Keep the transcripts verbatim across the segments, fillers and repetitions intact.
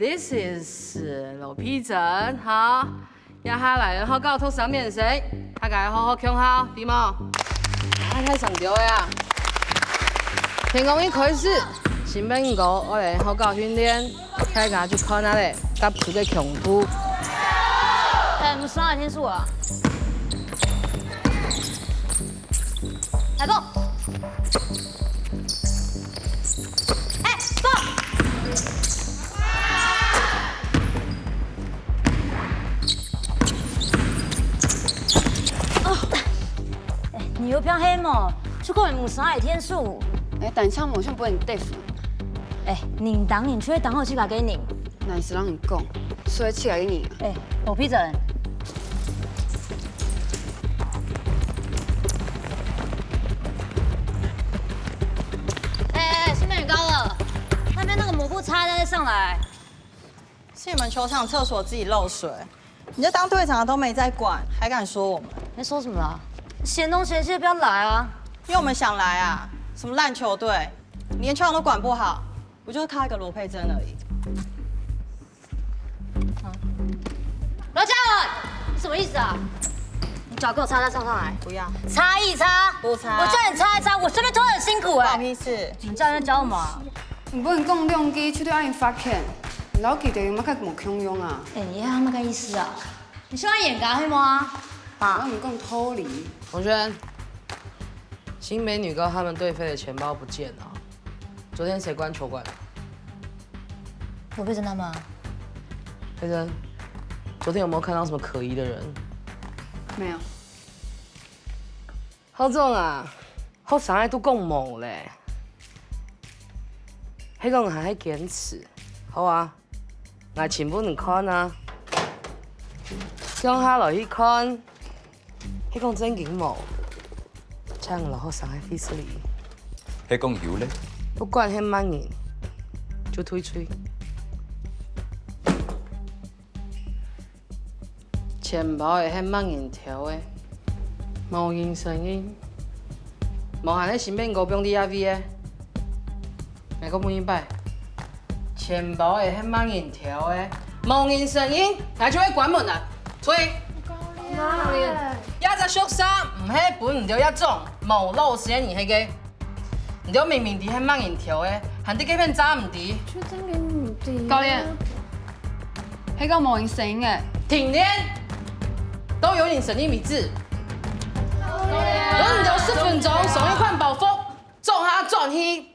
This is 羅佩珍，好。這下來學校讀三年生，大家好好共下，知無？啊，太上條个啊！天光日開始，新兵哥愛來學校訓練，大家就看下咧，甲組个強度。哎，我們十二天數啊。來，go！ 哎，不！哦，哎，你有病係無？出國毋使天數。哎，但係無想分你得分。哎，你當然就會當好自家个人。 哪係人講，所以自家个人啊。哎，羅佩珍。哎哎，新兵哥了，那邊那個抹布擦一擦再上來。是你們球場廁所自己漏水，你這當隊長的都沒在管，還敢說我們？你在說什麼啦？嫌東嫌西的不要來啊！因為我們想來啊，什麼爛球隊，你連球場都管不好，不就是靠一個羅佩珍而已。 羅嘉文，你什麼意思啊？你腳給我擦擦上上來。不要。擦一擦。不擦。我叫你擦一擦，我這邊拖很辛苦哎。不好意思。你叫人家教我嘛？你不能講兩句就對人發譴，你老記得有麼个無共樣啊？哎，你還有麼个意思啊？你喜歡演咖係嗎？啊？我跟你講道理。同學，新美女高他們隊费的錢包不见了，昨天谁关球馆？我被偵探吗？佩珍，昨天有没有看到什么可疑的人？没有。校長啊，學生仔都講無咧，係講還係堅持。好啊，𠊎尋分你看啊。共下來去看，係講正經無，請落學生个位置裡。係講有咧？不管係麼人，就退出。 錢包仔係麼人偷个？無人承認。無閒个新兵哥放在這位个。𠊎過問一擺，錢包仔係麼人偷个？無人承認，𠊎就會關門啊！出去！教練，這隻宿舍毋係分你兜這種無老實个人歇个。 你兜明明知係麼人偷个，還在該片詐毋知。就真个毋知。教練，係講無人承認个。停練，都有人承認為止。教練，分你兜十分鐘，收一款包袱，轉下轉去。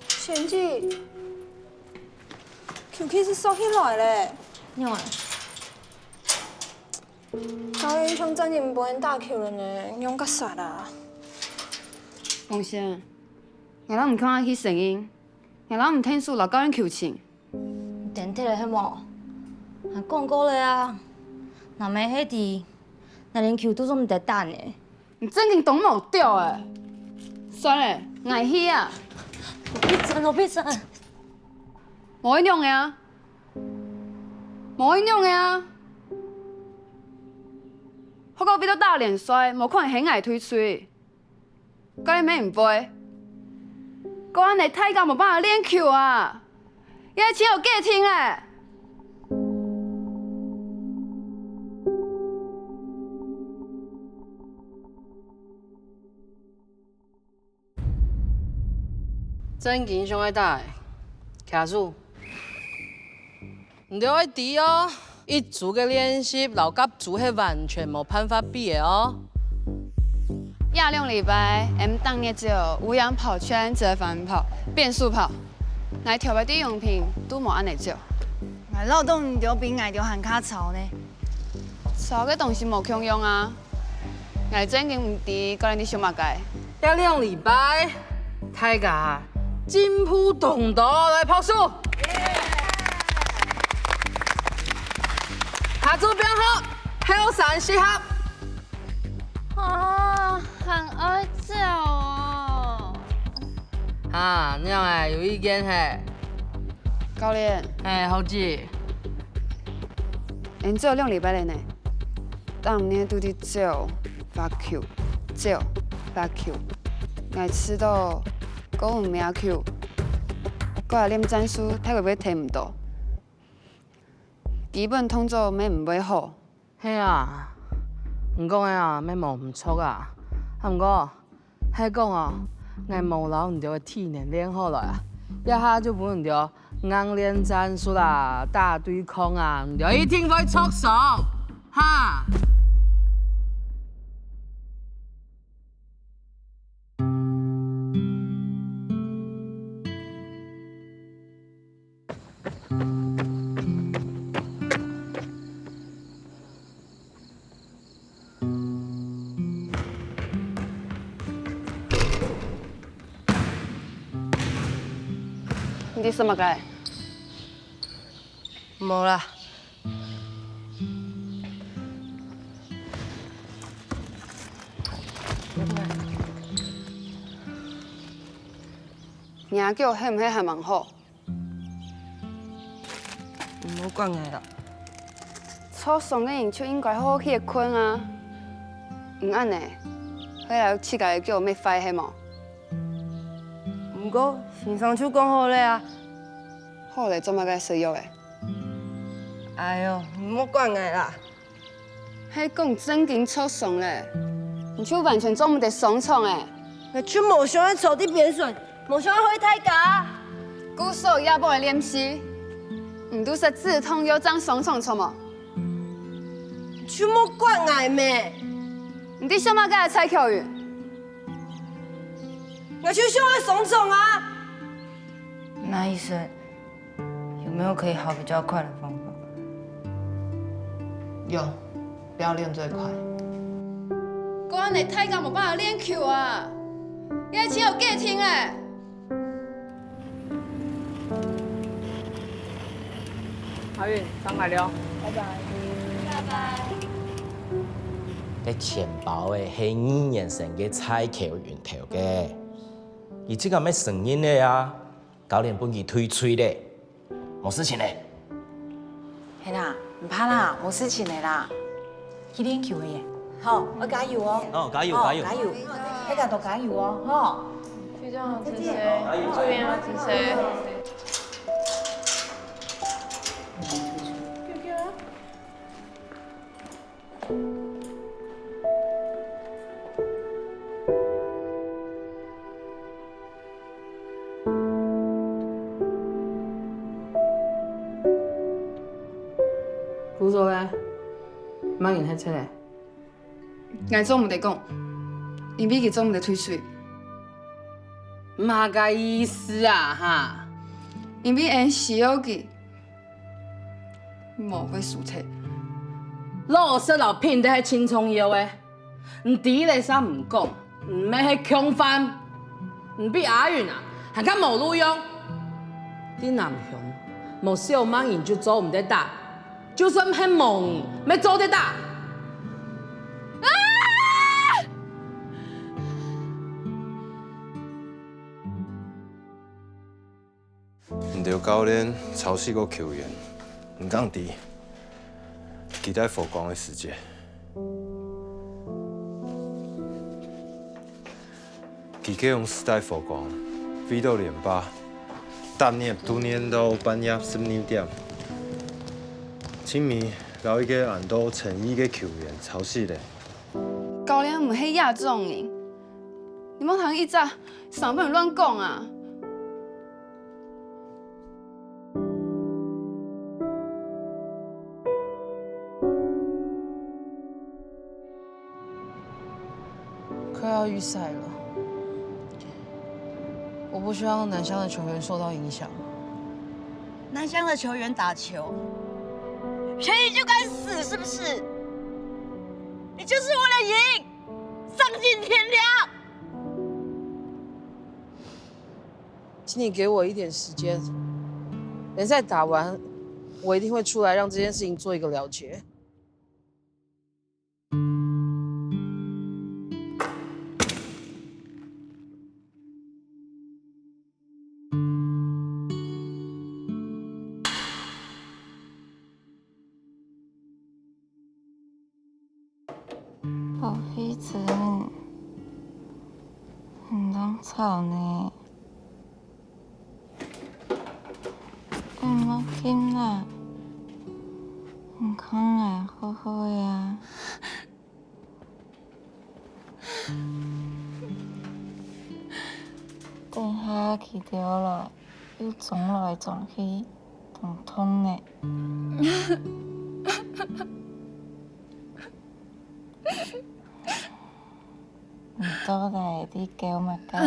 仙姐，球其實縮起來咧。仰仔？教練像正經毋分人打球了呢，仰結煞啊？王先，𠊎摎你共下去承認，𠊎摎你𢯭手摎教練求情。 你顛倒了係無？𠊎講過了啊，若毋係知，𠊎連球都做毋得打呢。你正經當無著欸！算了，𠊎去啊！羅佩珍，羅佩珍！無愛仰仔啊！無愛仰仔啊！學校為著打聯賽，無可能喊𠊎退出。 教練乜毋會。講恁仔大家無辦法練球啊！這係盡有計定欸！ 正經想愛打欸，徛住！你兜愛知喔，一組个練習摎甲組係完全無辦法比个喔。這兩禮拜，𠊎逐日走，無氧跑、圈子、反跑、變速跑，𠊎頭擺對永平都無恁仔走。𠊎恅著你兜比𠊎兜還較操呢。操个東西無共樣啊！ 𠊎正經毋知教練你想麼个。這兩禮拜，大家進步當多，來拍手！下晝放學，後山集合。啊，還愛走喔。啊，仰仔，有意見係？教練。欸，好子。𠊎走兩禮拜了呢。 逐日都在走，罰球，走，罰球。𠊎試著過毋係啊，Q，過來練戰術，大家會聽毋到。基本動作乜毋會好。係啊，你講个啊，乜無毋著啊。啊，毋過，係講哦，𠊎無摎你兜个體能練好來啊，這下就分你兜硬練戰術啊，打對抗啊，你兜一定會著傷，哈！ 你在想麼个？無啦。若腳係毋係還蠻好？ 毋好管𠊎啦。著傷个人就應該好好歇睏啊！毋恁呢，會摎自家个腳搣壞係無？毋過先生就講好了啊。好了，做麼个食藥个？哎喲，毋好管𠊎啦！ 係講正經著傷了，你就完全做毋得上場欸。𠊎就無想愛坐在邊脣，無想愛害大家。故所也無愛練習，你就識止痛藥正上場著無？就莫管𠊎咩！你在想麼个啊，蔡巧雲？𠊎就想愛上場啊！那醫生， 有沒有可以好比較快的方法？有，不要練最快。該恁呢大家無辦法練球啊！你還真有計聽欸！阿雲，上來了。拜拜。拜拜。該錢包仔係二年生个蔡巧雲偷个，佢自家乜承認了啊！ 教練分佢退隊咧，無事情咧。係啦，毋怕啦，無事情个啦。去練球个耶。好，愛加油哦。哦，加油，哦，加油。加油，大家都加油哦，吼。隊長支持，加油，加油。助理啊支持。故所咧，麼人歇忒咧？𠊎做毋得講，因為佢做毋得退隊。麼个意思啊哈？因為𠊎需要佢， 無會輸忒。老實摎品德係盡重要个。你知了煞毋講，你乜係共犯。你比阿雲啊，還較無路用。在南鄉，無小麼人就做毋得打，就算係無你，乜做得打。啊！ 你兜教練吵死過球員，你敢知佢在和光个時節，佢个用時代和光，為到連霸，逐日都練到半夜十二點。盡尾摎一個安到陳毅个球員吵死咧。教練毋係這種人，你莫聽一隻上班亂講啊！ 快要預賽了，我不希望南鄉的球員受到影響。南鄉的球員打球，便贏就該死，是不是？你就是為了贏，喪盡天良！ 請你給我一點時間，聯賽打完，我一定會出來讓這件事情做一個了結。 好，一直，你當吵呢。毋好緊啦，你看𠊎好好个啊。等下佢兜來，又衝來衝去，當痛呢。 你到底在噭麼个？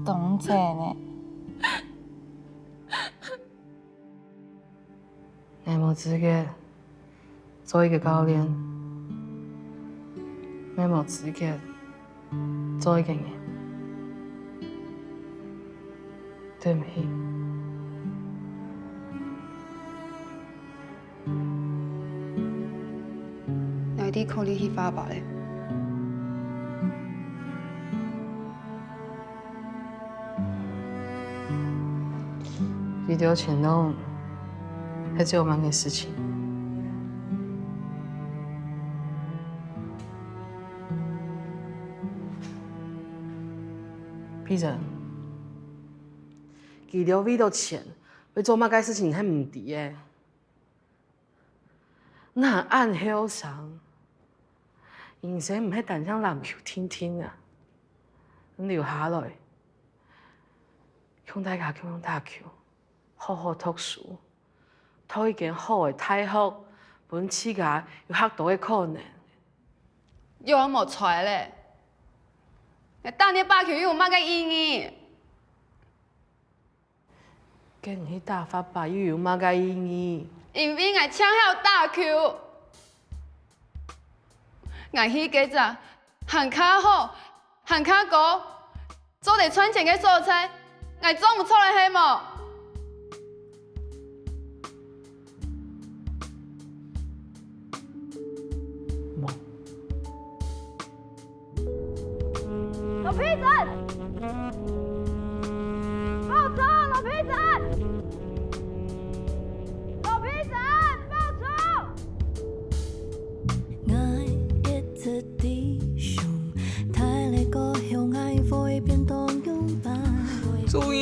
當真呢？𠊎無資格做一個教練，𠊎無資格做一個人。對毋起。 𠊎知可以去畫畫咧。佢兜錢囊係最慢个事情。Peter，佢兜為著錢會做麼个事情係毋知个。 你還恁後生，人生毋係單淨籃球定定啊！你留下來，同大家共樣打球，好好讀書，讀一間好个大學，分自家有較多个可能。有啊，無錯咧。𠊎逐日打球又有麼个意義？ 該你去打畫畫又有麼个意義？因為𠊎淨曉打球。𠊎去該隻還較好、還較高、做得賺錢个所在，𠊎做毋著咧係無？無。 羅皮珍！報仇！羅皮珍！羅皮珍！報仇！終於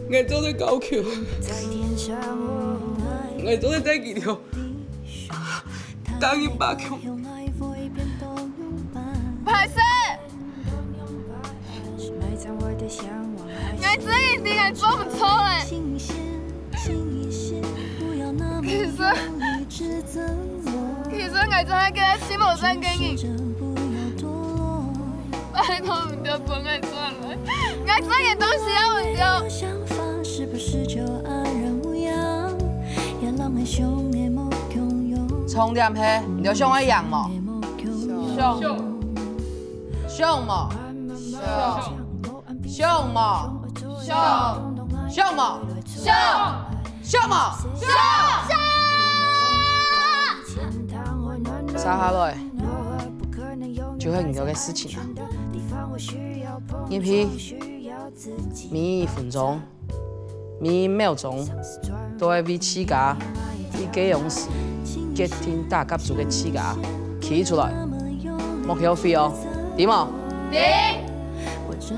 ，𠊎做得教球，𠊎做得帶佢兜 打入八強。歹勢！𠊎真个知𠊎做毋著咧。其實，其實𠊎真个係个死無膽个人。拜託你兜分𠊎轉來，𠊎真个當需要你兜。 重點係，你兜想愛贏無？想。想無？想。想無？想。想無？想。想無？想。接下來，就係你兜个事情啊。入去，每一分鐘 每一秒鐘都愛為自家一個樣式決定打甲子个自家企出來，莫後悔哦，知無？知。